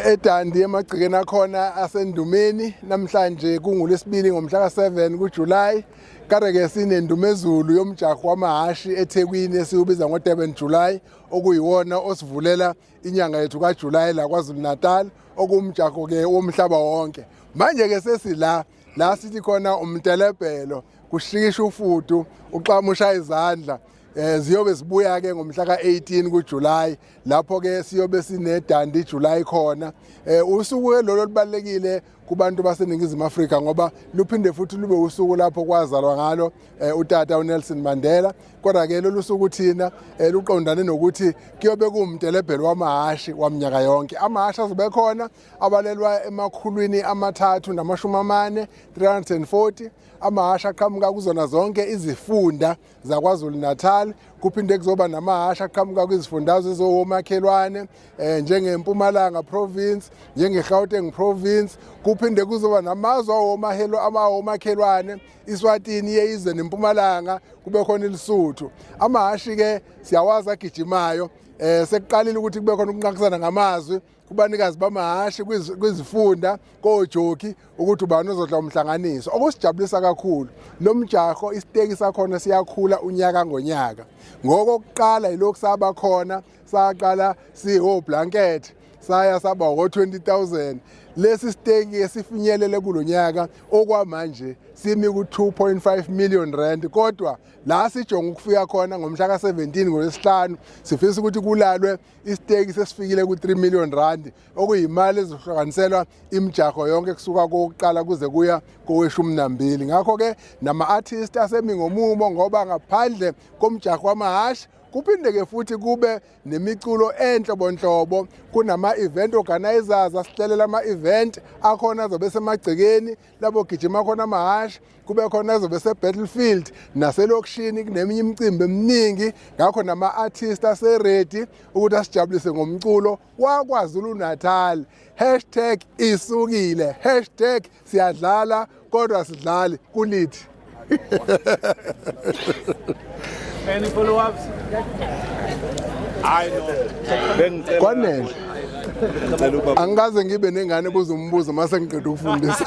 eDundee emagcekeni akhona aseNdumeni. Namhlanje kungulwesibili ngomhla ka-7 kuJuly. Kade-ke sinendumezulu yomjaho wamahhashi eThekwini esiwubiza ngo-Durban July, okuyiwona osivulela inyanga yethu kaJuly la KwaZulu Natal, okuwumjaho-ke womhlaba wonke. Manje-ke sesila la sithi khona umtelebhelo, kushikisha ufudu, uxamusha izandla. Ziyobe zibuya ke ngomhla ka-18 kuJuly, lapho ke siyobe sine Dundee July khona. Usuku ke lolo lubalekile kubantu baseNingizimu Afrika ngoba luphinde futhi lube usuku lapho kwazalwa ngalo utata uNelson Mandela. Kodwa ke lolu suku thina luqondane nokuthi kuyobe kuwumtelebhelo wamahhashi waminyaka yonke. Amahhashi azobe khona abalelwa emakhulwini 340, 340 amahhashi aqhamuka kuzona zonke izifunda zaKwaZulu Natal. Kuphinde kuzoba namahhashi aqhamuka kwizifundazwe ezowomakhelwane njengeMpumalanga province, njengeGauteng province. Kuphinde kuzoba namazwe awomahelo amawomakhelwane, iSwatini yeyizwe neMpumalanga, kube khona iLesotho. Amahhashi ke siyawazi agijimayo. Sekuqalile ukuthi kube khona ukunqakisana ngamazwi kubanikazi bamahhashi kwizifunda, kojoki, ukuthi ubani ozodla umhlanganiso. Okusijabulisa kakhulu, lo mjaho isiteki sakhona siyakhula unyaka ngonyaka. Ngokokuqala yilokhu saba khona, saqala siwo blanket, saya saba ngo-20,000. Lesi siteki esifinyelele kulonyaka okwamanje simi ku-2.5 million rand, kodwa la sijonga ukufika khona ngomhla ka-17 ngoLwesihlanu, sifisa ukuthi kulalwe isiteki sesifikile ku-3 million rand, okuyimali ezohlukaniselwa imijaho yonke kusuka kokuqala kuze kuya koweshumi nambili. Ngakho-ke nama-artist asemi ngomumo, ngoba ngaphandle komjaho wamahhashi kuphinde-ke futhi kube nemiculo enhlobonhlobo. Kunama-event organizers asihlelela ama-event akhona azobe semagcekeni labo gijima khona amahhashi, kube khona azobe se-battlefield naselokishini, kuneminye imicimbi eminingi. Ngakho nama-artist ase-ready ukuthi asijabulise ngomculo waKwaZulu Natal. #isukile, #siyadlala kodwa sidlali kulithi. Any follow-ups? I know. Kwanele. Ngicela ubaba Angikaze ngibe nengane ebuza umbuzo mase ngiqeda ukufundisa.